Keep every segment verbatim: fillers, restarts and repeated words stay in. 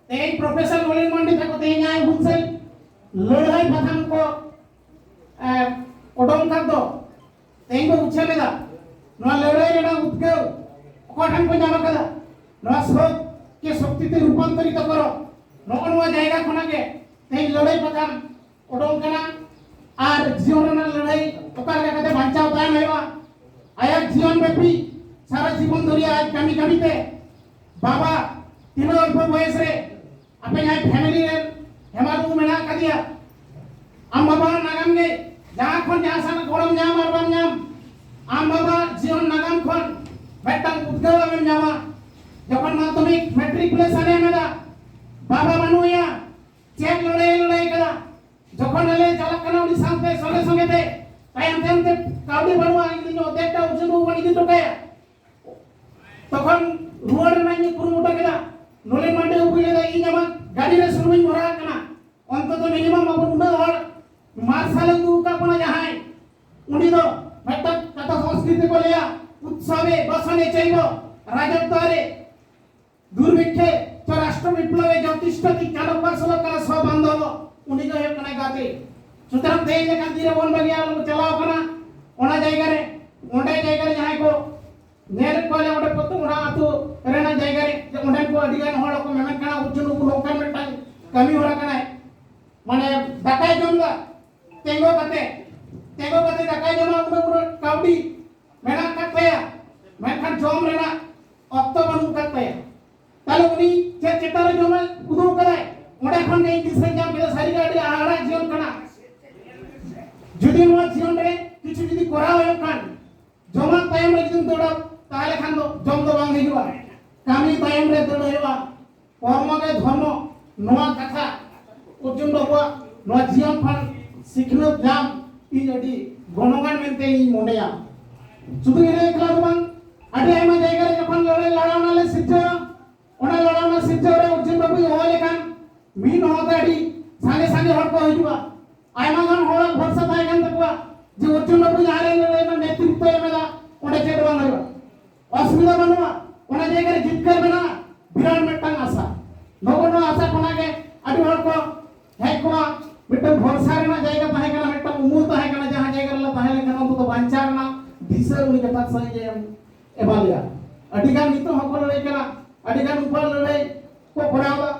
ᱛᱮᱦᱮᱧ ᱯᱨᱚᱯᱷᱮᱥᱚᱨ ᱱᱚᱞᱤᱱ ᱢᱟᱱᱰᱤ ᱛᱟᱠᱚ ᱛᱮᱦᱮᱧ ᱡᱟᱦᱟᱸᱭ ᱦᱩᱞᱥᱟᱹᱭ ᱞᱟᱹᱲᱦᱟᱹᱭ ᱯᱟᱛᱷᱟᱢ ᱠᱚ, ᱮ, ᱚᱰᱚᱝ ᱠᱟᱫ ᱫᱚ, ᱛᱮᱦᱮᱧ ᱠᱚ ᱩᱪᱷᱟᱹᱱ ᱮᱫᱟ᱾ ᱱᱚᱣᱟ ᱞᱟᱹᱲᱦᱟᱹᱭ ᱨᱮᱱᱟᱜ ᱩᱫᱽᱜᱟᱹᱣ ᱚᱠᱟ ᱴᱷᱮᱱ ᱠᱚ ᱧᱟᱢ ᱟᱠᱟᱫᱟ? ᱱᱚᱣᱟ ᱥᱳᱫᱷ ᱠᱮ ᱥᱚᱠᱛᱤ ᱛᱮ ᱨᱩᱯᱟᱱᱛᱚᱨᱤᱛ ᱠᱚᱨᱚ᱾ ᱱᱚᱜᱼᱚ ᱱᱚᱣᱟ ᱡᱟᱭᱜᱟ ᱠᱷᱚᱱᱟᱜ ᱜᱮ ᱛᱮᱦᱮᱧ ᱞᱟᱹᱲᱦᱟᱹᱭ ᱯᱟᱛᱷᱟᱢ ᱚᱰᱚᱝ ᱠᱟᱱᱟ᱾ ᱟᱨ ᱡᱤᱭᱚᱱ ᱨᱮᱱᱟᱜ ᱞᱟᱹᱲᱦᱟᱹᱭ ᱚᱠᱟ ᱞᱮᱠᱟ ᱠᱟᱛᱮ ᱵᱟᱧᱪᱟᱣ ᱛᱟᱦᱮᱱ ᱦᱩᱭᱩᱜᱼᱟ, ᱟᱭᱟᱜ ᱡᱤᱭᱚᱱ ᱵᱮᱯᱤ ᱥᱟᱨᱟ ᱡᱤᱵᱚᱱ ᱫᱷᱩᱨᱤᱭᱟᱹ ᱟᱡ ᱠᱟᱹᱢᱤ ᱠᱟᱹᱢᱤ ᱛᱮ ᱵᱟᱵᱟ ᱛᱤᱱᱟᱹᱜ ᱚᱞᱯᱚ ᱵᱚᱭᱮᱥ ᱨᱮ ᱟᱯᱮ ᱡᱟᱦᱟᱸᱭ ᱯᱷᱮᱢᱤᱞᱤ ᱨᱮᱱ ᱦᱮᱢᱟᱞᱩ ᱢᱮᱱᱟᱜ ᱟᱠᱟᱫᱮᱭᱟ, ᱟᱢ ᱵᱟᱵᱟᱣᱟᱜ ᱱᱟᱜᱟᱢ ᱜᱮ ᱡᱟᱦᱟᱸ ᱠᱷᱚᱱ ᱡᱟᱦᱟᱸ ᱥᱟᱱ ᱜᱚᱲᱚᱢ ᱧᱟᱢ ᱟᱨ ᱵᱟᱢ ᱧᱟᱢ, ᱟᱢ ᱵᱟᱵᱟ ᱡᱤᱭᱚᱱ ᱱᱟᱜᱟᱢ ᱠᱷᱚᱱ ᱢᱤᱫᱴᱟᱝ ᱩᱫᱽᱜᱟᱹᱣ ᱟᱢᱮᱢ ᱧᱟᱢᱟ᱾ ᱡᱚᱠᱷᱚᱱ ᱢᱟᱫᱽᱫᱷᱚᱢᱤᱠ ᱢᱮᱴᱨᱤᱠ ᱞᱮ ᱥᱟᱱᱮ ᱮᱢ ᱮᱫᱟ, ᱵᱟᱵᱟ ᱵᱟᱹᱱᱩᱜ ᱮᱭᱟ, ᱪᱮᱫ ᱞᱟᱹᱲᱦᱟᱹᱭ ᱞᱟᱹᱲᱦᱟᱹᱭ ᱠᱟᱫᱟ᱾ ᱡᱚᱠᱷᱚᱱ ᱟᱞᱮ ᱪᱟᱞᱟᱜ ᱠᱟᱱᱟ ᱩᱱᱤ ᱥᱟᱶᱛᱮ ᱥᱚᱸᱜᱮ ᱥᱚᱸᱜᱮ ᱛᱮ, ᱛᱟᱭᱚᱢ ᱛᱟᱭᱚᱢ ᱛᱮ ᱠᱟᱹᱣᱰᱤ ᱵᱟᱹᱱᱩᱜᱼᱟ, ᱤᱧ ᱫᱚᱧ ᱚᱨᱫᱷᱮᱠ ᱴᱟ ᱩᱡᱩᱱ ᱵᱟᱹᱵᱩ ᱵᱚᱱ ᱤᱫᱤ ᱦᱚᱴᱚ ᱠᱟᱭᱟ᱾ ᱛᱚᱠᱷᱚᱱ ᱨᱩᱣᱟᱹᱲ ᱨᱮᱱᱟᱜ ᱤᱧ ᱠᱩᱨᱩᱢᱩᱴᱩ ᱠᱮᱫᱟ᱾ ᱱᱚᱞᱤᱱ ᱢᱟᱱᱰᱤ ᱵᱟᱹᱵᱩᱭ ᱞᱟᱹᱭᱫᱟ, ᱤᱧ ᱟᱢᱟᱜ ᱜᱟᱹᱰᱤ ᱨᱮ ᱥᱩᱱᱩᱢᱤᱧ ᱵᱷᱚᱨᱟᱣ ᱠᱟᱱᱟ, ᱚᱱᱛᱚᱛᱚ ᱢᱤᱱᱤᱢᱟᱢ ᱟᱵᱚ ᱩᱱᱟᱹᱜ ᱦᱚᱲ ᱢᱟᱨᱥᱟᱞᱮ ᱩᱫᱩᱜ ᱟᱠᱟᱫ ᱵᱚᱱᱟ ᱡᱟᱦᱟᱸᱭ, ᱩᱱᱤ ᱫᱚ ᱢᱤᱫᱴᱟᱝ ᱠᱟᱛᱷᱟ ᱥᱚᱝᱥᱠᱨᱤᱛ ᱨᱮᱠᱚ ᱞᱟᱹᱭᱟ, ᱩᱛᱥᱚᱵᱮ ᱵᱚᱥᱚᱱᱮ ᱪᱚᱭᱵᱚ ᱨᱟᱡᱚᱛᱣᱟᱨᱮ ᱫᱩᱨᱵᱷᱤᱠᱠᱷᱮ ᱪᱚ ᱨᱟᱥᱴᱨᱚ ᱵᱤᱯᱞᱚᱵᱮ ᱡᱚᱛᱤᱥᱴᱷᱚᱛᱤ ᱪᱟᱸᱫᱚ ᱯᱟᱨᱥᱟᱞᱚ ᱠᱟᱱᱟ ᱥᱚ ᱵᱟᱱᱫᱷᱚᱵᱚ, ᱩᱱᱤ ᱫᱚ ᱦᱩᱭᱩᱜ ᱠᱟᱱᱟᱭ ᱜᱟᱛᱮ᱾ ᱥᱩᱛᱚᱨᱟᱝ ᱛᱮᱦᱮᱧ ᱞᱮᱠᱟᱱ ᱫᱤᱱ ᱨᱮ ᱵᱚᱱ ᱵᱟᱹᱜᱤᱭᱟ, ᱵᱚᱱ ᱪᱟᱞᱟᱣ ᱠᱟᱱᱟ ᱚᱱᱟ ᱡᱟᱭᱜᱟ ᱨᱮ, ᱚᱸᱰᱮ ᱡᱟᱭᱜᱟ ᱨᱮ ᱡᱟᱦᱟᱸᱭ ᱠᱚ ᱧᱮᱞᱮᱫ ᱠᱚᱣᱟ ᱞᱮ ᱚᱸᱰᱮ ᱯᱨᱚᱛᱮᱠ ᱚᱱᱟ ᱟᱹᱛᱩ ᱨᱮᱱᱟᱜ ᱡᱟᱭᱜᱟ ᱨᱮ, ᱡᱮ ᱚᱸᱰᱮᱱ ᱠᱚ ᱟᱹᱰᱤ ᱜᱟᱱ ᱦᱚᱲ ᱠᱚ ᱢᱮᱢᱮᱱ ᱠᱟᱱᱟ, ᱩᱨᱡᱩᱱ ᱵᱟᱹᱵᱩ ᱱᱚᱝᱠᱟᱱ ᱢᱤᱫᱴᱟᱝ ᱠᱟᱹᱢᱤ ᱦᱚᱨᱟ ᱠᱟᱱᱟᱭ, ᱢᱟᱱᱮ ᱫᱟᱠᱟᱭ ᱡᱚᱢ ᱮᱫᱟ, ᱛᱮᱸᱜᱚ ᱠᱟᱛᱮ, ᱛᱮᱸᱜᱚ ᱠᱟᱛᱮ ᱫᱟᱠᱟᱭ ᱡᱚᱢᱟ, ᱩᱱᱟᱹᱜ ᱩᱱᱟᱹᱜ ᱠᱟᱹᱣᱰᱤ ᱢᱮᱱᱟᱜ ᱠᱟᱫ ᱛᱟᱭᱟ, ᱢᱮᱱᱠᱷᱟᱱ ᱡᱚᱢ ᱨᱮᱱᱟᱜ ᱚᱠᱛᱚ ᱵᱟᱹᱱᱩᱜ ᱠᱟᱫ ᱛᱟᱭᱟ᱾ ᱛᱟᱦᱞᱮ ᱩᱱᱤ ᱪᱮᱫ ᱪᱮᱛᱟᱱ ᱨᱮ ᱡᱚᱢᱮ ᱩᱫᱩᱜ ᱠᱟᱫᱟᱭ? ᱚᱸᱰᱮ ᱠᱷᱚᱱ ᱜᱮ ᱤᱧ ᱫᱤᱥᱟᱹ ᱧᱟᱢ ᱠᱮᱫᱟ, ᱥᱟᱹᱨᱤᱜᱮ ᱟᱹᱰᱤ ᱦᱟᱦᱟᱲᱟᱜ ᱡᱤᱭᱚᱱ ᱠᱟᱱᱟ᱾ ᱡᱩᱫᱤ ᱱᱚᱣᱟ ᱡᱤᱭᱚᱱ ᱨᱮ ᱠᱤᱪᱷᱩ ᱡᱩᱫᱤ ᱠᱚᱨᱟᱣ ᱦᱩᱭᱩᱜ ᱠᱷᱟᱱ, ᱡᱚᱢᱟᱜ ᱛᱟᱭᱚᱢ ᱨᱮ ᱡᱩᱫᱤᱢ ᱫᱟᱹᱲᱟ, ᱛᱟᱦᱞᱮ ᱠᱷᱟᱱ ᱫᱚ ᱡᱚᱢ ᱫᱚ ᱵᱟᱝ ᱦᱤᱡᱩᱜᱼᱟ, ᱠᱟᱹᱢᱤ ᱛᱟᱭᱚᱢ ᱨᱮ ᱫᱟᱹᱲ ᱦᱩᱭᱩᱜᱼᱟ᱾ ᱠᱚᱨᱢᱚ ᱜᱮ ᱫᱷᱚᱨᱢᱚ, ᱱᱚᱣᱟ ᱠᱟᱛᱷᱟ ᱚᱨᱡᱩᱱ ᱵᱟᱵᱩᱣᱟᱜ ᱱᱚᱣᱟ ᱡᱤᱭᱚᱱ ᱠᱷᱚᱱ ᱥᱤᱠᱷᱱᱟᱹᱛ ᱧᱟᱢ ᱤᱧ ᱟᱹᱰᱤ ᱜᱚᱱᱚᱝᱟᱱ ᱢᱮᱱᱛᱮ ᱤᱧ ᱢᱚᱱᱮᱭᱟ᱾ ᱥᱩᱫᱷᱩ ᱤᱱᱟᱹ ᱮᱠᱞᱟ ᱫᱚ ᱵᱟᱝ, ᱟᱹᱰᱤ ᱟᱭᱢᱟ ᱡᱟᱭᱜᱟ ᱨᱮ ᱡᱚᱠᱷᱚᱱ ᱞᱟᱹᱲᱦᱟᱹᱭ ᱞᱟᱲᱟᱣᱱᱟ ᱞᱮ ᱥᱤᱨᱡᱟᱹᱣᱟ, ᱚᱱᱟ ᱞᱟᱲᱟᱣᱱᱟ ᱥᱤᱨᱡᱟᱹᱣ ᱨᱮ ᱚᱨᱡᱩᱱ ᱵᱟᱵᱩᱭ ᱦᱚᱦᱚ ᱞᱮᱠᱷᱟᱱ ᱢᱤᱫ ᱦᱚᱦᱚ ᱛᱮ ᱟᱹᱰᱤ ᱥᱟᱸᱜᱮ ᱥᱟᱸᱜᱮ ᱦᱚᱲ ᱠᱚ ᱦᱤᱡᱩᱜᱼᱟ᱾ ᱟᱭᱢᱟ ᱜᱟᱱ ᱦᱚᱲᱟᱜ ᱵᱷᱚᱨᱥᱟ ᱛᱟᱦᱮᱸ ᱠᱟᱱ ᱛᱟᱠᱚᱣᱟ ᱡᱮ ᱚᱨᱡᱩᱱ ᱵᱟᱵᱩ ᱡᱟᱦᱟᱸ ᱨᱮ ᱞᱟᱹᱲᱦᱟᱹᱭ ᱨᱮᱱᱟᱜ ᱱᱮᱛᱨᱤᱛᱵ ᱮ ᱮᱢ ᱮᱫᱟ, ᱚᱸᱰᱮ ᱪᱮᱫ ᱦᱚᱸ ᱵᱟᱝ ᱦᱩᱭᱩᱜᱼᱟ, ᱚᱥᱩᱵᱤᱫᱷᱟ ᱵᱟᱹᱱᱩᱜᱼᱟ, ᱚᱱᱟ ᱡᱟᱭᱜᱟ ᱨᱮ ᱡᱤᱛᱠᱟᱹᱨ ᱢᱮᱱᱟᱜᱼᱟ, ᱵᱤᱨᱟᱴ ᱢᱤᱫᱴᱟᱝ ᱟᱥᱟ᱾ ᱱᱚᱜᱼᱚ ᱱᱚᱣᱟ ᱩᱱᱤ ᱡᱚᱛᱷᱟᱛ ᱥᱟᱹᱦᱤᱡ ᱮ ᱮᱢᱟ ᱞᱮᱭᱟ᱾ ᱟᱹᱰᱤ ᱜᱟᱱ ᱱᱤᱛᱚᱜ ᱦᱚᱸᱠᱚ ᱞᱟᱹᱲᱦᱟᱹᱭ ᱠᱟᱱᱟ, ᱟᱹᱰᱤ ᱜᱟᱱ ᱩᱱᱠᱩᱣᱟᱜ ᱞᱟᱹᱲᱦᱟᱹᱭ ᱠᱚ ᱠᱚᱨᱟᱣ ᱮᱫᱟ᱾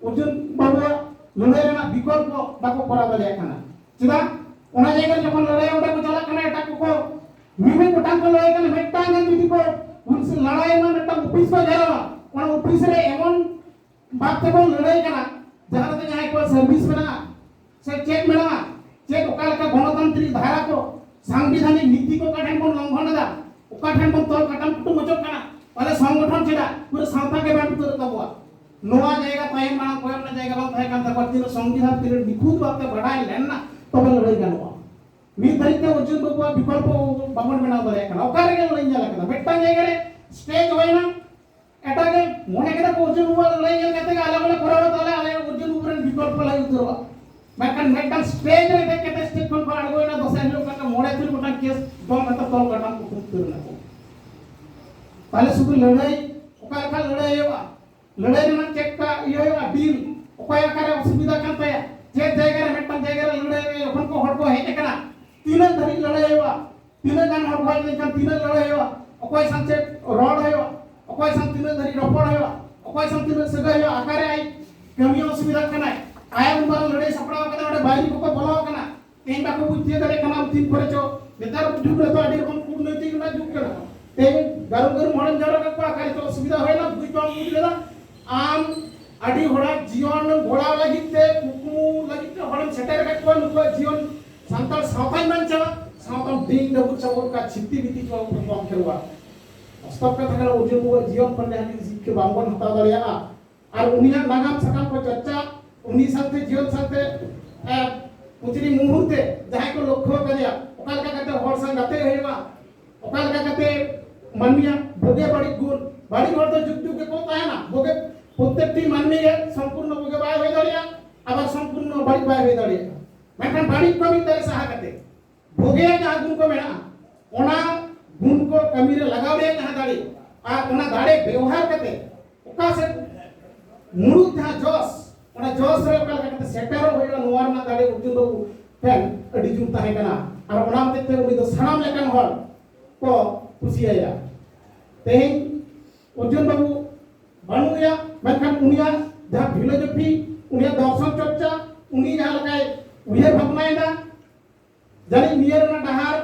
ᱚᱨᱡᱩᱱ ᱵᱟᱵᱩᱣᱟᱜ ᱞᱟᱹᱲᱦᱟᱹᱭ ᱨᱮᱱᱟᱜ ᱵᱤᱠᱚᱞᱯᱚ ᱵᱟᱠᱚ ᱠᱚᱨᱟᱣ ᱫᱟᱲᱮᱭᱟᱜ ᱠᱟᱱᱟ᱾ ᱪᱮᱫᱟᱜ? ᱚᱱᱟ ᱡᱟᱭᱜᱟ ᱨᱮ ᱡᱚᱠᱷᱚᱱ ᱞᱟᱹᱲᱦᱟᱹᱭ ᱚᱸᱰᱮ ᱠᱚ ᱪᱟᱞᱟᱜ ᱠᱟᱱᱟ, ᱮᱴᱟᱜ ᱠᱚᱠᱚ ᱢᱤᱢᱤᱫ ᱜᱚᱴᱟᱝ ᱠᱚ ᱞᱟᱹᱲᱦᱟᱹᱭ ᱠᱟᱱᱟ, ᱢᱤᱫᱴᱟᱝ ᱜᱟᱱ ᱡᱩᱫᱤ ᱠᱚ ᱞᱟᱲᱟᱭ ᱢᱟ, ᱢᱤᱫᱴᱟᱝ ᱚᱯᱷᱤᱥ ᱠᱚ ᱜᱷᱮᱨᱟᱣᱟ, ᱚᱱᱟ ᱚᱯᱷᱤᱥ ᱨᱮ ᱮᱢᱚᱱ ᱵᱷᱟᱵ ᱛᱮᱵᱚᱱ ᱞᱟᱹᱲᱦᱟᱹᱭ ᱠᱟᱱᱟ, ᱡᱟᱦᱟᱸ ᱨᱮᱫᱚ ᱡᱟᱦᱟᱸᱭ ᱠᱚᱣᱟᱜ ᱥᱟᱨᱵᱷᱤᱥ ᱢᱮᱱᱟᱜᱼᱟ, ᱥᱮ ᱪᱮᱫ ᱢᱮᱱᱟᱜᱼᱟ, ᱪᱮᱫ ᱚᱠᱟ ᱞᱮᱠᱟ ᱜᱚᱱᱚᱛᱟᱱᱛᱨᱤᱠ ᱫᱷᱟᱨᱟ ᱠᱚ, ᱥᱟᱝᱵᱤᱫᱷᱟᱱᱤᱠ ᱱᱤᱛᱤ ᱠᱚ ᱚᱠᱟ ᱴᱷᱮᱱ ᱵᱚᱱ ᱞᱚᱝᱜᱷᱚᱱ ᱮᱫᱟ, ᱚᱠᱟ ᱴᱷᱮᱱ ᱵᱚᱱ ᱛᱚᱞ ᱠᱟᱴᱟᱢ ᱠᱩᱴᱩᱢ ᱦᱚᱪᱚᱜ ᱠᱟᱱᱟ, ᱛᱟᱦᱞᱮ ᱥᱚᱝᱜᱚᱴᱷᱚᱱ ᱪᱮᱫᱟᱜ? ᱯᱩᱨᱟᱹ ᱥᱟᱶᱛᱟ ᱜᱮ ᱵᱟᱝ ᱩᱛᱟᱹᱨᱚᱜ ᱛᱟᱵᱚᱣᱟ᱾ ᱱᱚᱣᱟ ᱡᱟᱭᱜᱟ ᱛᱟᱭᱚᱢ ᱢᱟᱲᱟᱝ ᱠᱚᱭᱚᱜ ᱨᱮᱱᱟᱜ ᱡᱟᱭᱜᱟ ᱵᱟᱝ ᱛᱟᱦᱮᱸ ᱠᱟᱱ ᱛᱟᱠᱚᱣᱟ᱾ ᱛᱤᱱᱟᱹᱜ ᱥᱚᱝᱵᱤᱫᱷᱟᱱ ᱛᱤᱱᱟᱹᱜ ᱱᱤᱠᱷᱩᱛ ᱵᱷᱟᱵᱛᱮ ᱵᱟᱰᱟᱭ ᱞᱮᱱ ᱱᱟ, ᱛᱚᱵᱮ ᱞᱟᱹᱲᱦᱟᱹᱭ ᱜᱟᱱᱚᱜᱼᱟ᱾ ᱱᱤᱛ ᱫᱷᱟᱹᱨᱤᱡ ᱛᱮ ᱚᱨᱡᱩᱱ ᱵᱟᱵᱩᱣᱟᱜ ᱵᱤᱠᱚᱞᱯᱚ ᱵᱟᱵᱚᱱ ᱵᱮᱱᱟᱣ ᱫᱟᱲᱮᱭᱟᱜ ᱠᱟᱱᱟ᱾ ᱚᱠᱟ ᱨᱮᱜᱮ ᱞᱟᱹᱲᱦᱟᱹᱭ ᱧᱮᱞ ᱟᱠᱟᱫᱟ? ᱢᱤᱫᱴᱟᱝ ᱡᱟᱭᱜᱟ ᱨᱮ ᱥᱴᱮᱡᱽ ᱦᱩᱭᱱᱟ, ᱮᱴᱟᱜ ᱜᱮ ᱢᱚᱱᱮ ᱠᱮᱫᱟ ᱠᱚ, ᱚᱨᱡᱩᱱ ᱵᱟᱵᱩᱣᱟᱜ ᱞᱟᱹᱲᱦᱟᱹᱭ ᱧᱮᱞ ᱠᱟᱛᱮ ᱜᱮ ᱟᱞᱮ ᱦᱚᱸᱞᱮ ᱠᱚᱨᱟᱣᱟ, ᱛᱟᱦᱞᱮ ᱟᱞᱮ ᱚᱨᱡᱩᱱ ᱵᱟᱵᱩ ᱨᱮᱱ ᱵᱤᱠᱚᱞᱯᱚ ᱞᱮ ᱩᱛᱟᱹᱨᱚᱜᱼᱟ᱾ ᱢᱮᱱᱠᱷᱟᱱ ᱢᱤᱫᱴᱟᱝ ᱥᱴᱮᱡᱽ ᱨᱮ ᱫᱮᱡ ᱠᱟᱛᱮ ᱥᱴᱮᱡᱽ ᱠᱷᱚᱱ ᱠᱚ ᱟᱬᱜᱚᱭᱮᱱᱟ, ᱫᱚᱥᱟᱨ ᱦᱤᱞᱳᱜ ᱠᱷᱟᱱ ᱢᱚᱬᱮ ᱛᱩᱨᱩᱭ ᱜᱚᱴᱟᱝ ᱠᱮᱥ ᱫᱚᱱ ᱠᱟᱛᱮ ᱛᱚᱞ ᱠᱟᱴᱟᱢ ᱠᱩᱴᱩᱢ ᱩᱛᱟᱹᱨ ᱮᱱᱟ ᱠᱚ᱾ ᱛᱟᱦᱞᱮ ᱥᱩᱫᱷᱩ ᱞᱟᱹᱲᱦᱟᱹᱭ, ᱚᱠᱟ ᱞᱮᱠᱟ ᱞᱟᱹᱲᱦᱟᱹᱭ ᱦᱩᱭᱩᱜᱼᱟ, ᱞᱟᱹᱲᱦᱟᱹᱭ ᱨᱮᱱᱟᱜ ᱪᱮᱫ ᱠᱟ ᱤᱭᱟᱹ ᱦᱩᱭᱩᱜᱼᱟ, ᱰᱤᱞ, ᱚᱠᱚᱭ ᱚᱠᱟᱨᱮ ᱚᱥᱩᱵᱤᱫᱷᱟ ᱠᱟᱱ ᱛᱟᱭᱟ, ᱪᱮᱫ ᱡᱟᱭᱜᱟ ᱨᱮ ᱢᱤᱫᱴᱟᱝ ᱡᱟᱭᱜᱟ ᱨᱮ ᱞᱟᱹᱲᱦᱟᱹᱭ ᱨᱮ ᱡᱚᱠᱷᱚᱱ ᱠᱚ ᱦᱚᱲ ᱠᱚ ᱦᱮᱡ ᱟᱠᱟᱱᱟ, ᱛᱤᱱᱟᱹᱜ ᱫᱷᱟᱹᱨᱤᱡ ᱞᱟᱹᱲᱦᱟᱹᱭ ᱦᱩᱭᱩᱜᱼᱟ, ᱛᱤᱱᱟᱹᱜ ᱜᱟᱱ ᱦᱚᱲ ᱠᱚ ᱦᱮᱡ ᱞᱮᱱᱠᱷᱟᱱ ᱛᱤᱱᱟᱹᱜ ᱞᱟᱹᱲᱦᱟᱹᱭ ᱦᱩᱭᱩᱜᱼᱟ, ᱚᱠᱚᱭ ᱥᱟᱶ ᱪᱮᱫ ᱨᱚᱲ ᱦᱩᱭᱩᱜᱼᱟ, ᱚᱠᱚᱭ ᱥᱟᱶ ᱛᱤᱱᱟᱹᱜ ᱫᱷᱟᱹᱨᱤᱡ ᱨᱚᱯᱚᱲ ᱦᱩᱭᱩᱜᱼᱟ, ᱚᱠᱚᱭ ᱥᱟᱶ ᱛᱤᱱᱟᱹᱜ ᱥᱟᱹᱜᱟᱹᱭ ᱦᱩᱭᱩᱜᱼᱟ, ᱚᱠᱟᱨᱮ ᱟᱡ ᱠᱟᱹᱢᱤ ᱚᱥᱩᱵᱤᱫᱷᱟᱜ ᱠᱟᱱᱟᱭ, ᱟᱭᱟᱜ ᱩᱱ ᱢᱟᱨᱟᱝ ᱞᱟᱹᱲᱦᱟᱹᱭ ᱥᱟᱯᱲᱟᱣ ᱠᱟᱛᱮ ᱚᱸᱰᱮ ᱵᱟᱭᱨᱤ ᱠᱚᱠᱚ ᱵᱚᱞᱚ ᱟᱠᱟᱱᱟ, ᱛᱮᱦᱮᱧ ᱵᱟᱠᱚ ᱵᱩᱡᱽ ᱛᱤᱭᱳᱜ ᱫᱟᱲᱮᱭᱟᱜ ᱠᱟᱱᱟ ᱛᱤᱱ ᱠᱚᱨᱮ ᱪᱚ᱾ ᱱᱮᱛᱟᱨ ᱡᱩᱜᱽ ᱨᱮᱫᱚ ᱟᱹᱰᱤ ᱨᱚᱠᱚᱢ ᱠᱩᱴᱱᱳᱭᱛᱤᱠ ᱨᱮᱱᱟᱜ ᱡᱩᱜᱽ ᱠᱟᱱᱟ᱾ ᱛᱮᱦᱮᱧ ᱜᱟᱹᱨᱩᱢ ᱜᱟᱹᱨᱩᱢ ᱦᱚᱲᱮᱢ ᱡᱟᱣᱨᱟ ᱠᱟᱜ ᱠᱚᱣᱟ, ᱚᱠᱟᱨᱮ ᱪᱚ ᱚᱥᱩᱵᱤᱫᱷᱟ ᱦᱩᱭᱱᱟ, ᱵᱩᱡᱽ ᱵᱟᱢ ᱵᱩᱡᱽ ᱞᱮᱫᱟ᱾ ᱟᱢ ᱟᱹᱰᱤ ᱦᱚᱲᱟᱜ ᱡᱤᱭᱚᱱ ᱜᱚᱲᱟᱣ ᱞᱟᱹᱜᱤᱫ ᱛᱮ, ᱠᱩᱠᱢᱩ ᱞᱟᱹᱜᱤᱫ ᱛᱮ ᱦᱚᱲᱮᱢ ᱥᱮᱴᱮᱨ ᱟᱠᱟᱫ ᱠᱚᱣᱟ, ᱱᱩᱠᱩᱣᱟᱜ ᱡᱤᱭᱚᱱ ᱥᱟᱱᱛᱟᱲ ᱥᱟᱶᱛᱟᱧ ᱵᱟᱧᱪᱟᱣᱟ, ᱥᱟᱶᱛᱟᱢ ᱰᱤᱝ ᱰᱟᱹᱵᱩᱨ ᱪᱟᱵᱩᱨ ᱠᱟ ᱪᱷᱤᱛᱤ ᱵᱤᱛᱤ ᱠᱚ ᱠᱚᱢ ᱠᱷᱮᱞᱣᱟ᱾ ᱵᱟᱥᱛᱚᱵ ᱠᱟᱛᱷᱟ ᱠᱟᱱᱟ, ᱚᱨᱡᱩᱱ ᱵᱟᱵᱩᱣᱟᱜ ᱡᱤᱭᱚᱱ ᱠᱷᱚᱱ ᱡᱟᱦᱟᱸ ᱛᱤᱱᱟᱹᱜ ᱥᱤᱠᱠᱷᱟ ᱵᱟᱝᱵᱚᱱ ᱦᱟᱛᱟᱣ ᱫᱟᱲᱮᱭᱟᱜᱼᱟ, ᱟᱨ ᱩᱱᱤᱭᱟᱜ ᱱᱟᱜᱟᱢ ᱥᱟᱠᱟᱢ ᱠᱚ ᱪᱚᱨᱪᱟ, ᱩᱱᱤ ᱥᱟᱶᱛᱮ ᱡᱤᱭᱚᱱ ᱥᱟᱶᱛᱮ, ᱮ, ᱯᱨᱚᱛᱤᱴᱤ ᱢᱩᱦᱩᱨᱛᱮ ᱡᱟᱦᱟᱸᱭ ᱠᱚ ᱞᱚᱠᱠᱷᱚ ᱟᱠᱟᱫᱮᱭᱟ, ᱚᱠᱟ ᱞᱮᱠᱟ ᱠᱟᱛᱮ ᱦᱚᱲ ᱥᱟᱶ ᱜᱟᱛᱮ ᱦᱩᱭᱩᱜᱼᱟ, ᱚᱠᱟ ᱞᱮᱠᱟ ᱠᱟᱛᱮ ᱢᱟᱹᱱᱢᱤᱭᱟᱜ ᱵᱩᱜᱤ ᱵᱟᱹᱲᱤᱡ ᱜᱩᱱ, ᱵᱟᱹᱲᱤᱡ ᱦᱚᱲ ᱫᱚ ᱡᱩᱜᱽ ᱡᱩᱜᱽ ᱜᱮᱠᱚ ᱛᱟᱦᱮᱱᱟ, ᱵᱩᱜᱤ, ᱯᱨᱚᱛᱮᱠᱴᱤ ᱢᱟᱹᱱᱢᱤ ᱜᱮ ᱥᱚᱢᱯᱩᱨᱱᱚ ᱵᱩᱜᱤ ᱵᱟᱭ ᱦᱩᱭ ᱫᱟᱲᱮᱭᱟᱜᱼᱟ, ᱟᱵᱟᱨ ᱥᱚᱢᱯᱩᱨᱱᱚ ᱵᱟᱹᱲᱤᱡ ᱵᱟᱭ ᱦᱩᱭ ᱫᱟᱲᱮᱭᱟᱜᱼᱟ᱾ ᱢᱮᱱᱠᱷᱟᱱ ᱵᱟᱹᱲᱤᱡ ᱠᱚ ᱢᱤᱫ ᱫᱟᱨᱮ ᱥᱟᱦᱟ ᱠᱟᱛᱮ ᱵᱩᱜᱤᱭᱟᱜ ᱡᱟᱦᱟᱸ ᱜᱩᱱ ᱠᱚ ᱢᱮᱱᱟᱜᱼᱟ, ᱚᱱᱟ ᱜᱩᱱ ᱠᱚ ᱠᱟᱹᱢᱤ ᱨᱮ ᱞᱟᱜᱟᱣ ᱨᱮᱭᱟᱜ ᱡᱟᱦᱟᱸ ᱫᱟᱲᱮ, ᱟᱨ ᱚᱱᱟ ᱫᱟᱲᱮ ᱵᱮᱣᱦᱟᱨ ᱠᱟᱛᱮ ᱚᱠᱟ ᱥᱮᱫ ᱢᱩᱲᱩᱫ ᱡᱟᱦᱟᱸ ᱡᱚᱥ, ᱚᱱᱟ ᱡᱚᱥ ᱨᱮ ᱚᱠᱟ ᱞᱮᱠᱟ ᱠᱟᱛᱮ ᱥᱮᱴᱮᱨᱚᱜ ᱦᱩᱭᱩᱜᱼᱟ, ᱱᱚᱣᱟ ᱨᱮᱱᱟᱜ ᱫᱟᱲᱮ ᱚᱨᱡᱩᱱ ᱵᱟᱹᱵᱩ ᱴᱷᱮᱱ ᱟᱹᱰᱤ ᱡᱳᱨ ᱛᱟᱦᱮᱸ ᱠᱟᱱᱟ᱾ ᱟᱨ ᱚᱱᱟ ᱦᱚᱛᱮᱡ ᱛᱮ ᱩᱱᱤ ᱫᱚ ᱥᱟᱱᱟᱢ ᱞᱮᱠᱟᱱ ᱦᱚᱲ, ᱠᱚ ᱠᱩᱥᱤᱭᱟᱭᱟ᱾ ᱛᱮᱦᱮᱧ ᱚᱨᱡᱩᱱ ᱵᱟᱹᱵᱩ ᱵᱟᱹᱱᱩᱜ ᱮᱭᱟ, ᱢᱮᱱᱠᱷᱟᱱ ᱩᱱᱤᱭᱟᱜ ᱡᱟᱦᱟᱸ ᱯᱷᱤᱞᱳᱡᱚᱯᱷᱤ, ᱩᱱᱤᱭᱟᱜ ᱫᱚᱨᱥᱚᱱ ᱪᱚᱨᱪᱟ, ᱩᱱᱤ ᱡᱟᱦᱟᱸ ᱞᱮᱠᱟᱭ ᱩᱭᱦᱟᱹᱨ ᱵᱷᱟᱵᱽᱱᱟᱭᱮᱫᱟ, ᱡᱟᱹᱱᱤᱡ ᱱᱤᱭᱟᱹ ᱨᱮᱱᱟᱜ ᱰᱟᱦᱟᱨ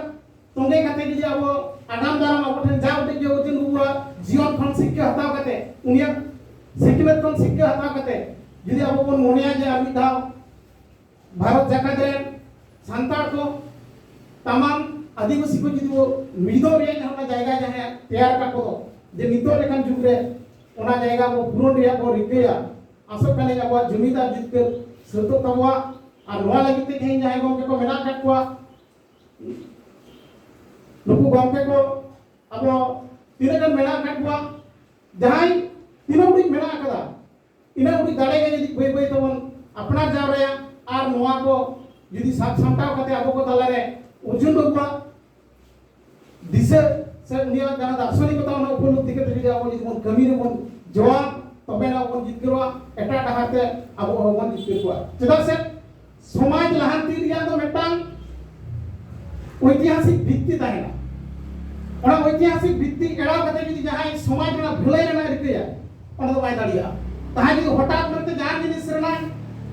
ᱛᱚᱸᱜᱮ ᱠᱟᱛᱮ ᱡᱩᱫᱤ ᱟᱵᱚ ᱟᱜᱟᱢ ᱫᱟᱨᱟᱢ ᱟᱵᱚ ᱴᱷᱮᱱ ᱡᱟ ᱩᱰᱤᱡ ᱜᱮ ᱚᱨᱡᱩᱱ ᱵᱟᱹᱵᱩᱣᱟᱜ ᱡᱤᱭᱚᱱ ᱠᱷᱚᱱ ᱥᱤᱠᱠᱷᱟ ᱦᱟᱛᱟᱣ ᱠᱟᱛᱮ, ᱩᱱᱤᱭᱟᱜ ᱥᱤᱠᱷᱱᱟᱹᱛ ᱠᱷᱚᱱ ᱥᱤᱠᱠᱷᱟ ᱦᱟᱛᱟᱣ ᱠᱟᱛᱮ ᱡᱩᱫᱤ ᱟᱵᱚ ᱵᱚᱱ ᱢᱚᱱᱮᱭᱟ ᱡᱮ ᱟᱨ ᱢᱤᱫ ᱫᱷᱟᱣ ᱵᱷᱟᱨᱚᱛ ᱡᱟᱠᱟᱛ ᱨᱮᱱ ᱥᱟᱱᱛᱟᱲ ᱠᱚ, ᱛᱟᱢᱟᱢ ᱟᱹᱫᱤᱵᱟᱹᱥᱤ ᱠᱚ ᱡᱩᱫᱤ ᱵᱚ ᱢᱤᱫᱚᱜ ᱨᱮᱭᱟᱜ ᱡᱟᱦᱟᱸ ᱚᱱᱟ ᱡᱟᱭᱜᱟ ᱡᱟᱦᱟᱸᱭᱟᱜ ᱛᱮᱭᱟᱨ ᱟᱠᱟᱫ ᱠᱚᱫᱚ, ᱡᱮ ᱱᱤᱛᱚᱜ ᱞᱮᱠᱟᱱ ᱡᱩᱜᱽ ᱨᱮ ᱚᱱᱟ ᱡᱟᱭᱜᱟ ᱵᱚ ᱯᱩᱨᱚᱱ ᱨᱮᱭᱟᱜ ᱵᱚ ᱨᱤᱠᱟᱹᱭᱟ, ᱟᱥᱚᱜ ᱠᱟᱹᱱᱟᱹᱧ ᱟᱵᱚᱣᱟᱜ ᱡᱩᱢᱤᱫ ᱟᱨ ᱡᱤᱛᱠᱟᱹᱨ ᱥᱟᱹᱛᱚᱜ ᱛᱟᱵᱚᱣᱟ᱾ ᱟᱨ ᱱᱚᱣᱟ ᱞᱟᱹᱜᱤᱫ ᱛᱮ ᱛᱮᱦᱮᱧ ᱡᱟᱦᱟᱸᱭ ᱜᱚᱢᱠᱮ ᱠᱚ ᱢᱮᱱᱟᱜ ᱟᱠᱟᱫ ᱠᱚᱣᱟ, ᱱᱩᱠᱩ ᱜᱚᱢᱠᱮ ᱠᱚ ᱟᱵᱚ ᱛᱤᱱᱟᱹᱜ ᱜᱟᱱ ᱢᱮᱱᱟᱜ ᱟᱠᱟᱫ ᱠᱚᱣᱟ, ᱡᱟᱦᱟᱸᱭ ᱛᱤᱱᱟᱹᱜ ᱩᱰᱤᱡ ᱢᱮᱱᱟᱜ ᱟᱠᱟᱫᱟ, ᱤᱱᱟᱹᱜ ᱩᱰᱤᱡ ᱫᱟᱲᱮ ᱜᱮ ᱡᱩᱫᱤ ᱵᱟᱹᱭ ᱵᱟᱹᱭ ᱛᱮᱵᱚᱱ ᱟᱯᱱᱟᱨ ᱡᱟᱣᱨᱟᱭᱟ ᱟᱨ ᱱᱚᱣᱟ ᱠᱚ ᱡᱩᱫᱤ ᱥᱟᱵ ᱥᱟᱢᱴᱟᱣ ᱠᱟᱛᱮ ᱟᱵᱚ ᱠᱚ ᱛᱟᱞᱟᱨᱮ ᱚᱨᱡᱩᱱ ᱵᱟᱹᱵᱩᱣᱟᱜ ᱫᱤᱥᱟᱹ ᱥᱮ ᱩᱱᱤᱭᱟᱜ ᱡᱟᱦᱟᱸ ᱫᱟᱨᱥᱚᱱᱤᱠᱚᱛᱟ, ᱚᱱᱟ ᱩᱯᱚᱞᱚᱵᱽᱫᱷᱤ ᱠᱟᱛᱮ ᱡᱩᱫᱤ ᱟᱵᱚ ᱡᱩᱫᱤ ᱵᱚᱱ ᱠᱟᱹᱢᱤ ᱨᱮᱵᱚᱱ ᱡᱚᱣᱟ, ᱛᱚᱵᱮ ᱟᱱᱟᱜ ᱵᱚᱱ ᱡᱤᱛᱠᱟᱹᱨᱚᱜᱼᱟ, ᱮᱴᱟᱜ ᱰᱟᱦᱟᱨ ᱛᱮ ᱟᱵᱚ ᱦᱚᱸ ᱵᱚᱱ ᱡᱤᱛᱠᱟᱹᱨ ᱠᱚᱣᱟ᱾ ᱪᱮᱫᱟᱜ ᱥᱮ ᱥᱚᱢᱟᱡᱽ ᱞᱟᱦᱟᱱᱛᱤ ᱨᱮᱭᱟᱜ ᱫᱚ ᱢᱤᱫᱴᱟᱝ ᱳᱭᱛᱤᱦᱟᱥᱤᱠ ᱵᱷᱤᱛᱛᱤ ᱛᱟᱦᱮᱱᱟ᱾ ᱚᱱᱟ ᱳᱭᱛᱤᱦᱟᱥᱤᱠ ᱵᱷᱤᱛᱛᱤ ᱮᱲᱟᱣ ᱠᱟᱛᱮ ᱡᱩᱫᱤ ᱡᱟᱦᱟᱸᱭ ᱥᱚᱢᱟᱡᱽ ᱨᱮᱱᱟᱜ ᱵᱷᱟᱹᱞᱟᱹᱭ ᱨᱮᱱᱟᱜ ᱨᱤᱠᱟᱹᱭᱟ, ᱚᱱᱟ ᱫᱚ ᱵᱟᱭ ᱫᱟᱲᱮᱭᱟᱜᱼᱟ᱾ ᱛᱟᱦᱮᱸ ᱡᱩᱫᱤ ᱦᱚᱴᱟᱛ ᱢᱮᱱᱛᱮ ᱡᱟᱦᱟᱸ ᱡᱤᱱᱤᱥ ᱨᱮᱱᱟᱜ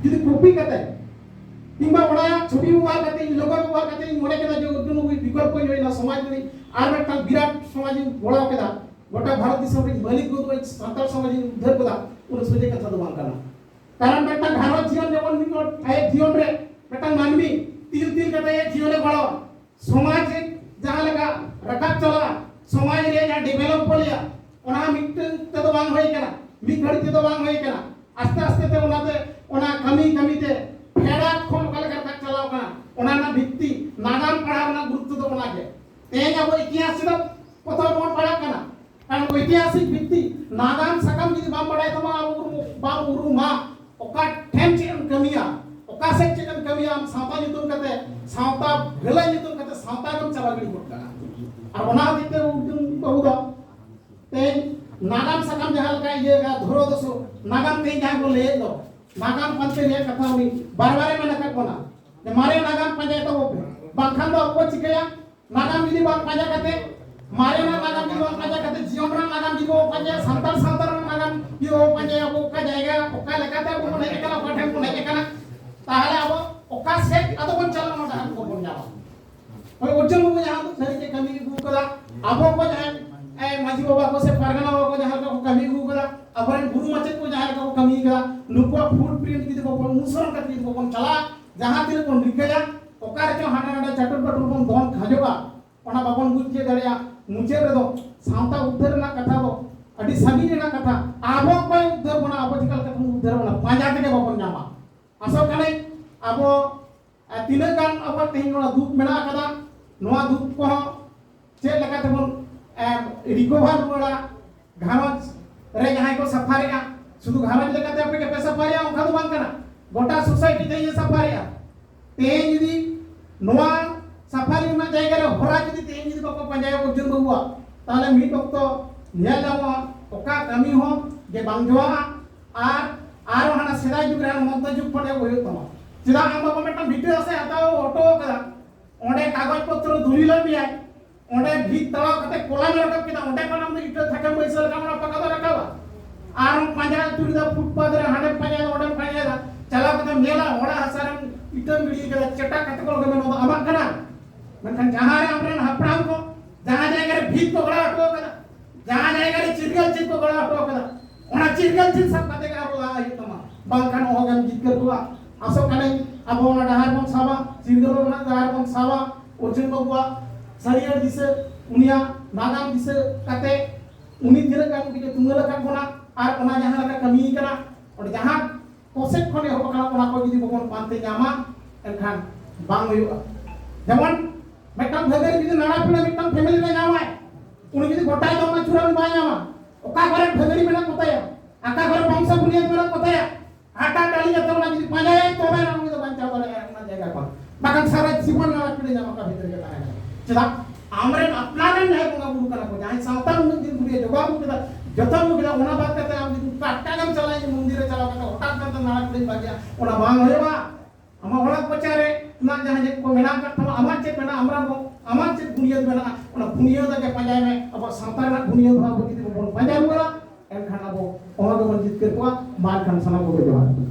ᱡᱩᱫᱤ ᱠᱚᱯᱤ ᱠᱟᱛᱮ ᱠᱤᱝᱵᱟ ᱚᱱᱟ ᱪᱷᱚᱵᱤ ᱵᱮᱵᱚᱦᱟᱨ ᱠᱟᱛᱮ, ᱤᱧ ᱞᱳᱜᱳ ᱵᱮᱵᱚᱦᱟᱨ ᱠᱟᱛᱮ ᱤᱧ ᱢᱚᱱᱮ ᱠᱮᱫᱟ ᱡᱮ ᱩᱨᱫᱩ ᱱᱩᱭ ᱵᱤᱠᱚᱞᱯᱚ ᱦᱩᱭᱱᱟ, ᱥᱚᱢᱟᱡᱽ ᱨᱤᱱᱤᱡ ᱟᱨ ᱢᱤᱫᱴᱟᱝ ᱵᱤᱨᱟᱴ ᱥᱚᱢᱟᱡᱽ ᱤᱧ ᱜᱚᱲᱟᱣ ᱠᱮᱫᱟ, ᱜᱚᱴᱟ ᱵᱷᱟᱨᱚᱛ ᱫᱤᱥᱚᱢ ᱨᱤᱧ ᱢᱟᱹᱞᱤᱠ ᱜᱚᱫᱚᱜ ᱟᱹᱧ, ᱥᱟᱱᱛᱟᱲ ᱥᱚᱢᱟᱡᱽ ᱤᱧ ᱩᱫᱷᱟᱹᱨ ᱜᱚᱫᱟ, ᱩᱱᱟᱹᱜ ᱥᱚᱡᱷᱮ ᱠᱟᱛᱷᱟ ᱫᱚ ᱵᱟᱝ ᱠᱟᱱᱟ᱾ ᱠᱟᱨᱚᱱ ᱢᱤᱫᱴᱟᱝ ᱜᱷᱟᱨᱚᱸᱡᱽ ᱡᱤᱭᱚᱱ ᱡᱮᱢᱚᱱ ᱢᱤᱫ ᱦᱚᱲ ᱟᱭᱟᱜ ᱡᱤᱭᱚᱱ ᱨᱮ ᱢᱤᱫᱴᱟᱝ ᱢᱟᱹᱱᱢᱤ ᱛᱤᱞ ᱛᱤᱞ ᱠᱟᱛᱮ ᱟᱭᱟᱜ ᱡᱤᱭᱚᱱᱮ ᱜᱚᱲᱟᱣᱟ, ᱥᱚᱢᱟᱡᱽ ᱡᱟᱦᱟᱸ ᱞᱮᱠᱟ ᱨᱟᱠᱟᱵ ᱪᱟᱞᱟᱜᱼᱟ, ᱥᱚᱢᱟᱡᱽ ᱨᱮ ᱡᱟᱦᱟᱸ ᱰᱮᱵᱷᱮᱞᱚᱯ ᱠᱚ ᱞᱟᱹᱭᱟ, ᱚᱱᱟ ᱢᱤᱫᱴᱟᱝ ᱛᱮᱫᱚ ᱵᱟᱝ ᱦᱩᱭ ᱠᱟᱱᱟ, ᱢᱤᱫ ᱜᱷᱟᱹᱲᱤᱡ ᱛᱮᱫᱚ ᱵᱟᱝ ᱦᱩᱭ ᱠᱟᱱᱟ᱾ ᱟᱥᱛᱮ ᱟᱥᱛᱮ ᱛᱮ ᱚᱱᱟᱛᱮ ᱚᱱᱟ ᱠᱟᱹᱢᱤ ᱠᱟᱹᱢᱤ ᱛᱮ ᱯᱷᱮᱰᱟᱛ ᱠᱷᱚᱱ ᱚᱠᱟ ᱞᱮᱠᱟ ᱨᱟᱠᱟᱵ ᱪᱟᱞᱟᱣ ᱠᱟᱱᱟ, ᱚᱱᱟ ᱨᱮᱱᱟᱜ ᱵᱷᱤᱛᱛᱤ ᱱᱟᱜᱟᱢ ᱯᱟᱲᱦᱟᱣ ᱨᱮᱱᱟᱜ ᱜᱩᱨᱩᱛᱛᱚ ᱫᱚ ᱚᱱᱟ ᱜᱮ᱾ ᱛᱮᱦᱮᱧ ᱟᱵᱚ ᱤᱛᱤᱦᱟᱥ ᱪᱮᱫᱟᱜ ᱯᱚᱛᱚᱵ ᱵᱚᱱ ᱯᱟᱲᱦᱟᱜ ᱠᱟᱱᱟ? ᱠᱟᱨᱚᱱ ᱳᱭᱛᱤᱦᱟᱥᱤᱠ ᱵᱷᱤᱛᱛᱤ, ᱱᱟᱜᱟᱢ ᱥᱟᱠᱟᱢ ᱡᱩᱫᱤ ᱵᱟᱢ ᱵᱟᱲᱟᱭ ᱛᱟᱢᱟ, ᱟᱢ ᱩᱨᱩᱢ, ᱵᱟᱢ ᱩᱨᱩᱢᱟ, ᱚᱠᱟ ᱴᱷᱮᱱ ᱪᱮᱫ ᱮᱢ ᱠᱟᱹᱢᱤᱭᱟ, ᱚᱠᱟ ᱥᱮᱫ ᱪᱮᱫ ᱮᱢ ᱠᱟᱹᱢᱤᱭᱟ, ᱟᱢ ᱥᱟᱶᱛᱟ ᱧᱩᱛᱩᱢ ᱠᱟᱛᱮ, ᱥᱟᱶᱛᱟ ᱵᱷᱟᱹᱞᱟᱹᱭ ᱧᱩᱛᱩᱢ ᱠᱟᱛᱮ ᱥᱟᱶᱛᱟ ᱜᱮᱢ ᱪᱟᱵᱟ ᱜᱤᱰᱤ ᱜᱚᱫ ᱠᱟᱜᱼᱟ᱾ ᱟᱨ ᱚᱱᱟ ᱦᱚᱛᱮᱡ ᱛᱮ ᱩᱨᱫᱩ ᱵᱟᱹᱵᱩ ᱫᱚ ᱛᱮᱦᱮᱧ ᱱᱟᱜᱟᱢ ᱥᱟᱠᱟᱢ ᱡᱟᱦᱟᱸ ᱞᱮᱠᱟ ᱤᱭᱟᱹ ᱠᱟᱱᱟ, ᱫᱷᱚᱨᱚ ᱫᱚᱥᱚ ᱱᱟᱜᱟᱢ ᱛᱮᱦᱮᱧ ᱡᱟᱦᱟᱸ ᱵᱚᱱ ᱞᱟᱹᱭᱮᱫ ᱫᱚ, ᱱᱟᱜᱟᱢ ᱯᱟᱱᱛᱮ ᱨᱮᱭᱟᱜ ᱠᱟᱛᱷᱟ ᱩᱱᱤ ᱵᱟᱨ ᱵᱟᱨᱮ ᱢᱮᱱ ᱟᱠᱟᱫ ᱵᱚᱱᱟ ᱡᱮ ᱢᱟᱨᱮ ᱱᱟᱜᱟᱢ ᱯᱟᱸᱡᱟᱭ ᱛᱟᱵᱚ ᱯᱮ, ᱵᱟᱝᱠᱷᱟᱱ ᱫᱚ ᱟᱵᱚ ᱪᱤᱠᱟᱹᱭᱟ? ᱱᱟᱜᱟᱢ ᱡᱩᱫᱤ ᱵᱟᱝ ᱯᱟᱸᱡᱟ ᱠᱟᱛᱮ ᱢᱟᱨᱮᱱᱟᱜ ᱱᱟᱜᱟᱢ ᱡᱩᱫᱤ ᱵᱟᱝ ᱯᱟᱸᱡᱟ ᱠᱟᱛᱮ ᱡᱤᱭᱚᱱ ᱨᱮᱱᱟᱜ ᱱᱟᱜᱟᱢ ᱡᱩᱫᱤ ᱵᱟᱵᱚ ᱯᱟᱸᱡᱟᱭᱟ, ᱥᱟᱱᱛᱟᱲ ᱥᱟᱶᱛᱟ ᱨᱮᱱᱟᱜ ᱱᱟᱜᱟᱢ ᱡᱩᱫᱤ ᱵᱟᱵᱚ ᱯᱟᱸᱡᱟᱭᱟ, ᱟᱵᱚ ᱚᱠᱟ ᱡᱟᱭᱜᱟ, ᱚᱠᱟ ᱞᱮᱠᱟᱛᱮ ᱟᱵᱚ ᱵᱚᱱ ᱦᱮᱡ ᱟᱠᱟᱱᱟ, ᱚᱠᱟ ᱴᱷᱮᱱ ᱵᱚᱱ ᱦᱮᱡ ᱟᱠᱟᱱᱟ, ᱛᱟᱦᱚᱞᱮ ᱟᱵᱚ ᱚᱠᱟ ᱥᱮᱫ ᱟᱫᱚ ᱵᱚᱱ ᱪᱟᱞᱟᱜᱼᱟ, ᱚᱱᱟ ᱰᱟᱦᱟᱨ ᱠᱚ ᱵᱚᱱ ᱧᱟᱢᱟ᱾ ᱦᱳᱭ, ᱚᱨᱡᱩᱱ ᱵᱟᱹᱵᱩ ᱡᱟᱦᱟᱸ ᱫᱚ ᱥᱟᱹᱨᱤ ᱜᱮ ᱠᱟᱹᱢᱤ ᱟᱹᱜᱩ ᱠᱟᱫᱟ, ᱟᱵᱚ ᱠᱚ ᱡᱟᱦᱟᱸᱭ, ᱮ, ᱢᱟᱹᱡᱷᱤ ᱵᱟᱵᱟ ᱠᱚ ᱥᱮ ᱯᱟᱨᱜᱟᱱᱟ ᱵᱟᱵᱟ ᱠᱚ ᱡᱟᱦᱟᱸ ᱞᱮᱠᱟ ᱠᱚ ᱠᱟᱹᱢᱤ ᱟᱹᱜᱩ ᱠᱟᱫᱟ, ᱟᱵᱚᱨᱮᱱ ᱜᱩᱨᱩ ᱢᱟᱪᱮᱫ ᱠᱚ ᱡᱟᱦᱟᱸ ᱞᱮᱠᱟ ᱠᱚ ᱠᱟᱹᱢᱤ ᱠᱟᱫᱟ, ᱱᱩᱠᱩᱣᱟᱜ ᱯᱷᱩᱴ ᱯᱨᱤᱱᱴ ᱡᱩᱫᱤ ᱵᱚᱱ ᱚᱱᱩᱥᱚᱨᱚᱱ ᱠᱟᱛᱮ ᱡᱩᱫᱤ ᱵᱚᱱ ᱪᱟᱞᱟᱜᱼᱟ, ᱡᱟᱦᱟᱸ ᱛᱤᱱᱟᱹᱜ ᱵᱚᱱ ᱨᱤᱠᱟᱹᱭᱟ, ᱚᱠᱟ ᱨᱮᱪᱚ ᱦᱟᱸᱰᱮ ᱱᱟᱰᱮ ᱪᱟᱹᱴᱩᱨ ᱯᱟᱹᱴᱩᱨ ᱵᱚᱱ ᱫᱚᱱ ᱠᱷᱟᱸᱡᱚᱜᱼᱟ, ᱚᱱᱟ ᱵᱟᱵᱚᱱ ᱵᱩᱡᱽ ᱛᱤᱭᱳᱜ ᱫᱟᱲᱮᱭᱟᱜᱼᱟ᱾ ᱢᱩᱪᱟᱹᱫ ᱨᱮᱫᱚ ᱥᱟᱶᱛᱟ ᱩᱫᱽᱫᱷᱟᱹᱨ ᱨᱮᱱᱟᱜ ᱠᱟᱛᱷᱟ ᱫᱚ ᱟᱹᱰᱤ ᱥᱟᱺᱜᱤᱧ ᱨᱮᱱᱟᱜ ᱠᱟᱛᱷᱟ᱾ ᱟᱵᱚ ᱚᱠᱚᱭ ᱩᱫᱽᱫᱷᱟᱹᱨ ᱵᱚᱱᱟ, ᱟᱵᱚ ᱪᱤᱠᱟ ᱞᱮᱠᱟᱛᱮ ᱵᱚᱱ ᱩᱫᱽᱫᱷᱟᱹᱨ ᱵᱚᱱᱟ, ᱯᱟᱸᱡᱟ ᱛᱮᱜᱮ ᱵᱟᱵᱚᱱ ᱧᱟᱢᱟ᱾ ᱟᱥᱚᱜ ᱠᱟᱹᱱᱟᱹᱧ ᱟᱵᱚ, ᱮ, ᱛᱤᱱᱟᱹᱜ ᱜᱟᱱ ᱟᱵᱚᱣᱟᱜ ᱛᱮᱦᱮᱧ ᱱᱚᱣᱟ ᱫᱩᱠ ᱢᱮᱱᱟᱜ ᱟᱠᱟᱫᱟ, ᱱᱚᱣᱟ ᱫᱩᱠ ᱠᱚᱦᱚᱸ ᱪᱮᱫ ᱞᱮᱠᱟ ᱛᱮᱵᱚᱱ, ᱮ, ᱨᱤᱠᱚᱵᱷᱟᱨ ᱨᱩᱣᱟᱹᱲᱟ, ᱜᱷᱟᱨᱚᱸᱡᱽ ᱨᱮ ᱡᱟᱦᱟᱸᱭ ᱠᱚ ᱥᱟᱯᱷᱟᱨᱮᱜᱼᱟ, ᱥᱩᱫᱷᱩ ᱜᱷᱟᱨᱚᱸᱡᱽ ᱞᱮᱠᱟᱛᱮ ᱟᱯᱮ ᱜᱮᱯᱮ ᱥᱟᱯᱷᱟᱨᱮᱜᱼᱟ, ᱚᱱᱠᱟ ᱫᱚ ᱵᱟᱝ ᱠᱟᱱᱟ, ᱜᱚᱴᱟ ᱥᱳᱥᱟᱭᱴᱤ ᱛᱮᱦᱮᱧ ᱮ ᱥᱟᱯᱷᱟᱨᱮᱜᱼᱟ᱾ ᱛᱮᱦᱮᱧ ᱡᱩᱫᱤ ᱱᱚᱣᱟ ᱥᱟᱯᱷᱟᱨᱤ ᱨᱮᱱᱟᱜ ᱡᱟᱭᱜᱟ ᱨᱮ ᱦᱚᱨᱟ ᱡᱩᱫᱤ ᱛᱮᱦᱮᱧ ᱡᱩᱫᱤ ᱵᱟᱠᱚ ᱯᱟᱸᱡᱟᱭᱟ ᱚᱨᱡᱩᱱ ᱵᱟᱹᱵᱩᱣᱟᱜ, ᱛᱟᱦᱚᱞᱮ ᱢᱤᱫ ᱚᱠᱛᱚ ᱧᱮᱞ ᱧᱟᱢᱚᱜᱼᱟ, ᱚᱠᱟ ᱠᱟᱹᱢᱤ ᱦᱚᱸ ᱜᱮ ᱵᱟᱝ ᱡᱚᱣᱟᱜᱼᱟ᱾ ᱟᱨ ᱟᱨᱚ ᱦᱟᱱᱟ ᱥᱮᱫᱟᱭ ᱡᱩᱜᱽ ᱨᱮ ᱦᱟᱱᱟ ᱢᱚᱫᱽᱫᱷᱚ ᱡᱩᱜᱽ ᱠᱷᱚᱱ ᱮᱦᱚᱵ ᱦᱩᱭᱩᱜ ᱛᱟᱢᱟ᱾ ᱪᱮᱫᱟᱜ ᱟᱢ ᱵᱟᱵᱟ ᱢᱤᱫᱴᱟᱝ ᱵᱷᱤᱴᱟᱹ ᱟᱥᱮ ᱦᱟᱛᱟᱣ ᱦᱚᱴᱚ ᱠᱟᱫᱟ, ᱚᱸᱰᱮ ᱠᱟᱜᱚᱡᱽ ᱯᱚᱛᱨᱚ ᱫᱚᱞᱤᱞ ᱟᱹᱜᱩᱭᱟᱭ, ᱚᱸᱰᱮ ᱵᱷᱤᱛ ᱛᱟᱲᱟᱣ ᱠᱟᱛᱮ ᱠᱚᱞᱟᱢ ᱮ ᱨᱟᱠᱟᱵ ᱠᱮᱫᱟ, ᱚᱸᱰᱮ ᱠᱷᱚᱱ ᱟᱢ ᱫᱚ ᱤᱴᱟᱹ ᱛᱷᱟᱠᱟᱢ ᱵᱟᱹᱭᱥᱟᱹᱣ ᱞᱮᱠᱷᱟᱱ ᱚᱱᱟ ᱯᱟᱠᱟ ᱫᱚ ᱨᱟᱠᱟᱵᱟ᱾ ᱟᱨ ᱦᱚᱸ ᱯᱟᱸᱡᱟ ᱟᱹᱪᱩᱨᱮᱫᱟ, ᱯᱷᱩᱴᱯᱟᱛ ᱨᱮ ᱦᱟᱸᱰᱮᱢ ᱯᱟᱸᱡᱟᱭᱮᱫᱟ, ᱚᱸᱰᱮᱢ ᱯᱟᱸᱡᱟᱭᱮᱫᱟ, ᱪᱟᱞᱟᱣ ᱠᱟᱛᱮᱢ ᱧᱮᱞᱟ ᱦᱚᱲᱟᱜ ᱦᱟᱥᱟ ᱨᱮᱢ ᱤᱴᱟᱹᱢ ᱜᱤᱰᱤ ᱠᱟᱫᱟ, ᱪᱮᱴᱟᱜ ᱠᱟᱛᱮ ᱠᱚ ᱞᱟᱹᱭᱟ ᱱᱚᱣᱟ ᱫᱚ ᱟᱢᱟᱜ ᱠᱟᱱᱟ᱾ ᱢᱮᱱᱠᱷᱟᱱ ᱡᱟᱦᱟᱸ ᱨᱮ ᱟᱢᱨᱮᱱ ᱦᱟᱯᱲᱟᱢ ᱠᱚ ᱡᱟᱦᱟᱸ ᱡᱟᱭᱜᱟ ᱨᱮ ᱵᱷᱤᱛ ᱠᱚ ᱜᱚᱲᱟ ᱦᱚᱴᱚ ᱠᱟᱫᱟ, ᱡᱟᱦᱟᱸ ᱡᱟᱭᱜᱟ ᱨᱮ ᱪᱤᱨᱜᱟᱹᱞ ᱪᱤᱱ ᱠᱚ ᱜᱚᱲᱟ ᱦᱚᱴᱚ ᱠᱟᱫᱟ, ᱚᱱᱟ ᱪᱤᱨᱜᱟᱹᱞ ᱪᱤᱱ ᱥᱟᱵ ᱠᱟᱛᱮ ᱜᱮ ᱟᱨᱚ ᱞᱟᱦᱟ ᱦᱩᱭᱩᱜ ᱛᱟᱢᱟ, ᱵᱟᱝᱠᱷᱟᱱ ᱚᱦᱚᱜᱮᱢ ᱡᱤᱛᱠᱟᱹᱨ ᱠᱚᱜᱼᱟ᱾ ᱟᱥᱚᱜ ᱠᱟᱹᱱᱟᱹᱧ ᱟᱵᱚ ᱚᱱᱟ ᱰᱟᱦᱟᱨ ᱵᱚᱱ ᱥᱟᱵᱟ, ᱪᱤᱨᱜᱟᱹᱞ ᱨᱮᱱᱟᱜ ᱰᱟᱦᱟᱨ ᱵᱚᱱ ᱥᱟᱵᱟ, ᱚᱨᱡᱩᱱ ᱵᱟᱹᱵᱩᱣᱟᱜ ᱥᱟᱹᱨᱤᱭᱟᱹᱲ ᱫᱤᱥᱟᱹ, ᱩᱱᱤᱭᱟᱜ ᱱᱟᱜᱟᱢ ᱫᱤᱥᱟᱹ ᱠᱟᱛᱮ ᱩᱱᱤ ᱛᱤᱱᱟᱹᱜ ᱜᱟᱱ ᱩᱱᱤ ᱛᱩᱢᱟᱹᱞ ᱟᱠᱟᱫ ᱵᱚᱱᱟ ᱟᱨ ᱚᱱᱟ ᱡᱟᱦᱟᱸ ᱞᱮᱠᱟ ᱠᱟᱹᱢᱤ ᱠᱟᱱᱟ, ᱚᱸᱰᱮ ᱡᱟᱦᱟᱸ ᱠᱚᱥᱮᱫ ᱠᱷᱚᱱ ᱮᱦᱚᱵ ᱟᱠᱟᱱᱟ, ᱚᱱᱟ ᱠᱚ ᱡᱩᱫᱤ ᱵᱟᱵᱚᱱ ᱯᱟᱱᱛᱮ ᱧᱟᱢᱟ, ᱮᱱᱠᱷᱟᱱ ᱵᱟᱝ ᱦᱩᱭᱩᱜᱼᱟ᱾ ᱡᱮᱢᱚᱱ ᱢᱤᱫᱴᱟᱝ ᱵᱷᱟᱹᱜᱟᱹᱨᱤ ᱡᱩᱫᱤ ᱱᱟᱲᱟ ᱯᱤᱲᱟᱹ ᱢᱤᱫᱴᱟᱝ ᱯᱷᱮᱢᱮᱞᱤ ᱨᱮ ᱧᱟᱢᱟᱭ, ᱩᱱᱤ ᱡᱩᱫᱤ ᱜᱚᱴᱟᱭ ᱫᱚᱱ ᱟᱹᱪᱩᱨᱟ, ᱩᱱᱤ ᱵᱟᱭ ᱧᱟᱢᱟ᱾ ᱚᱠᱟ ᱠᱚᱨᱮ ᱵᱷᱟᱹᱜᱟᱹᱨᱤ ᱢᱮᱱᱟᱜ ᱠᱚᱛᱟᱭᱟ, ᱚᱠᱟ ᱠᱚᱨᱮ ᱵᱚᱝᱥᱚ ᱵᱩᱱᱤᱭᱟᱹᱫ ᱢᱮᱱᱟᱜ ᱠᱚᱛᱟᱭᱟ, ᱦᱟᱴᱟᱜ ᱰᱟᱹᱞᱤᱡ ᱟᱛᱮ ᱚᱱᱟ ᱡᱩᱫᱤ ᱯᱟᱸᱡᱟᱭᱟᱭ, ᱛᱚᱵᱮ ᱟᱱᱟᱜ ᱩᱱᱤ ᱫᱚ ᱵᱟᱧᱪᱟᱣ ᱫᱟᱲᱮᱭᱟᱜᱼᱟᱭ ᱚᱱᱟ ᱡᱟᱭᱜᱟ ᱠᱷᱚᱱ᱾ ᱵᱟᱠᱷᱟᱱ ᱥᱟᱨᱟ ᱡᱤᱵᱚᱱ ᱱᱚᱣᱟ ᱯᱤᱲᱟᱹ ᱧᱟᱢ ᱟᱠᱟᱫ ᱵᱷᱤᱛᱨᱤ ᱨᱮᱜᱮ ᱛᱟᱦᱮᱱᱟ᱾ ᱪᱮᱫᱟᱜ? ᱟᱢᱨᱮᱱ ᱟᱯᱱᱟᱨ ᱨᱮᱱ ᱡᱟᱦᱟᱸᱭ ᱵᱚᱸᱜᱟ ᱵᱩᱨᱩ ᱠᱟᱱᱟ ᱠᱚ, ᱡᱟᱦᱟᱸᱭ ᱥᱟᱶᱛᱟ ᱩᱱᱟᱹᱜ ᱫᱤᱱ ᱫᱷᱩᱨᱤᱭᱟᱹ ᱡᱚᱜᱟᱣ ᱟᱹᱜᱩ ᱠᱮᱫᱟ, ᱡᱚᱛᱚᱱ ᱟᱹᱜᱩ ᱠᱮᱫᱟ, ᱚᱱᱟ ᱵᱟᱫ ᱠᱟᱛᱮ ᱟᱢ ᱡᱩᱫᱤ ᱴᱟᱴᱠᱟ ᱜᱮᱢ ᱪᱟᱞᱟᱜᱼᱟ, ᱤᱧ ᱢᱚᱱᱫᱤᱨ ᱨᱮ ᱪᱟᱞᱟᱣ ᱠᱟᱛᱮ ᱦᱚᱴᱟᱛ ᱢᱮᱱᱛᱮ ᱱᱟᱲᱟ ᱯᱤᱲᱟᱹᱧ ᱵᱟᱹᱜᱤᱭᱟ, ᱚᱱᱟ ᱵᱟᱝ ᱦᱩᱭᱩᱜᱼᱟ᱾ ᱟᱢᱟᱜ ᱚᱲᱟᱜ ᱠᱚᱪᱟ ᱨᱮ ᱨᱮᱱᱟᱜ ᱡᱟᱦᱟᱸ ᱪᱮᱫ ᱠᱚ ᱢᱮᱱᱟᱜ ᱟᱠᱟᱫ ᱛᱟᱢᱟ, ᱟᱢᱟᱜ ᱪᱮᱫ ᱢᱮᱱᱟᱜᱼᱟ, ᱟᱢᱨᱟ ᱵᱚ-, ᱟᱢᱟᱜ ᱪᱮᱫ ᱵᱩᱱᱤᱭᱟᱹᱫ ᱢᱮᱱᱟᱜᱼᱟ, ᱚᱱᱟ ᱵᱩᱱᱤᱭᱟᱹᱫ ᱟᱜᱮ ᱯᱟᱸᱡᱟᱭ ᱢᱮ᱾ ᱟᱵᱚᱣᱟᱜ ᱥᱟᱶᱛᱟ ᱨᱮᱱᱟᱜ ᱵᱩᱱᱤᱭᱟᱹᱫ ᱦᱚᱸ ᱟᱵᱚ ᱡᱩᱫᱤ ᱵᱚᱱ ᱯᱟᱸᱡᱟ ᱨᱩᱣᱟᱹᱲᱟ, ᱮᱱᱠᱷᱟᱱ ᱟᱵᱚ ᱚᱱᱟ ᱜᱮᱵᱚᱱ ᱡᱤᱛᱠᱟᱹᱨ ᱠᱚᱣᱟ᱾ ᱢᱟ ᱮᱱᱠᱷᱟᱱ ᱥᱟᱱᱟᱢ ᱠᱚᱜᱮ ᱡᱚᱦᱟᱨ᱾